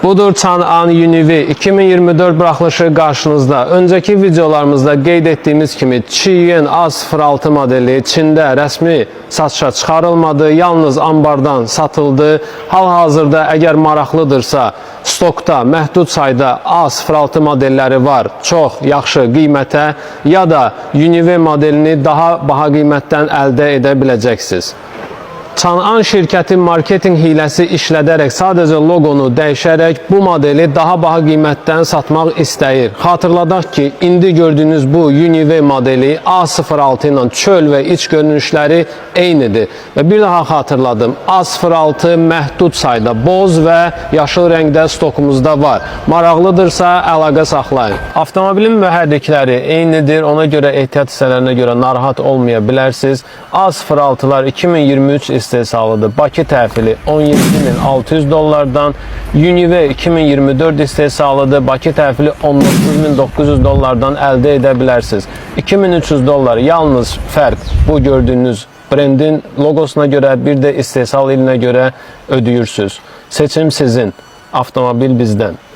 Budur Changan UNI-V 2024 buraxılışı qarşınızda. Öncəki videolarımızda qeyd etdiyimiz kimi Qiyun A06 modeli Çində rəsmi satışa çıxarılmadı, yalnız ambardan satıldı. Hal-hazırda əgər maraqlıdırsa, stokda məhdud sayda A06 modelləri var, çox yaxşı qiymətə ya da UNI-V modelini daha baha qiymətdən əldə edə biləcəksiniz. Changan şirkəti marketinq hiləsi işlədərək sadəcə loqonu dəyişərək bu modeli daha baha qiymətdən satmaq istəyir. Xatırladaq ki, indi gördüyünüz bu UNI-V modeli A06 ilə çöl və iç görünüşləri eynidir. Və bir daha xatırladım, A06 məhdud sayda boz və yaşıl rəngdə stokumuzda var. Maraqlıdırsa əlaqə saxlayın. Avtomobilin mühərrikləri eynidir, ona görə ehtiyat hissələrinə görə narahat olmaya bilərsiniz. A06-lar 2023 istehsalıdır. Bakı təhvili 17.600 dollardan, UNI-V 2024 istehsalıdır. Bakı təhvili 19.900 dollardan əldə edə bilərsiniz. 2300 dollar yalnız fərq bu gördüyünüz brendin loqosuna görə, bir də istehsal ilinə görə ödəyirsiniz. Seçim sizin. Avtomobil bizdən.